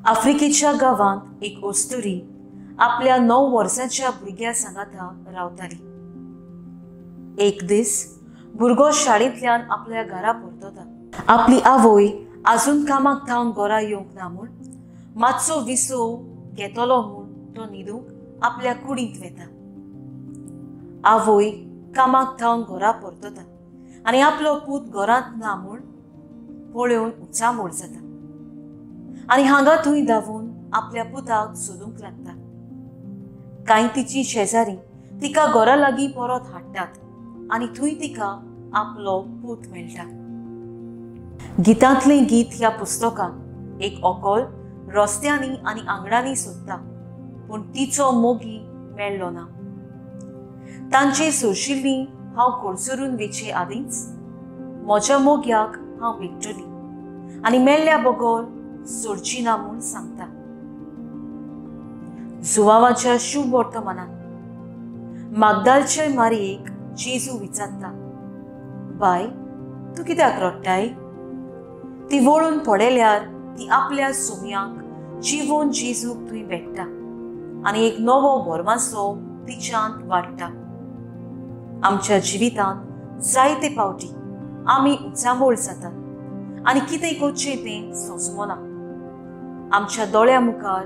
आफ्रिकेच्या गांवांत एक अस्तुरी आपल्या 9 वर्सांच्या भुरग्या सांगाता रावताली. एक दीस भुरगो शाळेंतल्यान आपल्या घरा परतता. आपली आवय आजून कामाक थावन घरा येवंक ना म्हूण मातसो विसव घेतलो म्हूण तो न्हिदूंक आपल्या कुडींत वेता. आवय कामाक थावन घरा परतता आनी आपलो पूत घरांत ना म्हूण पळोवन उचांबळ जाता आनी हांगा थंय धांवून आपल्या पुताक सोदूंक लागता. कांय तिची शेजारी तिका घरा लागीं परत हाडटात आनी थंय तिका आपलो पूत मेळटा. गितांतलें गीत ह्या पुस्तकांत एक ऑकल रस्त्यांनी आनी आंगणांनी सोदता, पूण तिचो मोगी मेळ्ळो ना. तांचे सोशिल्ली हांव कोळसरून वेचे आदींच म्हज्या मोग्याक हांव भेटतली आनी मेल्ल्या बगर सोडची ना म्हूण सांगता. जुवावाच्या शुभ वर्तमानान मागदालचे मारयेक जेजू विचारता, बाय तूं कित्याक रडटाय? ती वळून पळयल्यार ती आपल्या सुम्यांक जिवोन जेजूक थंय भेट्टा आनी एक नवो भरमासो तिच्यांत वाडटा. आमच्या जिवितांत जायते पावटी आमी उचांबळ जातात आनी कितें करचें तें सोंसमना. आमच्या दोळ्या मुखार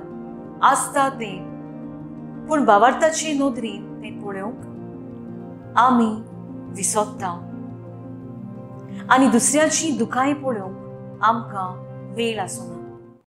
आसता तें, पूण भावार्थाचे नदरेन तें पळोवंक आमी विसरता आनी दुसऱ्याची दुखांय पळोवंक आमकां वेळ आसना.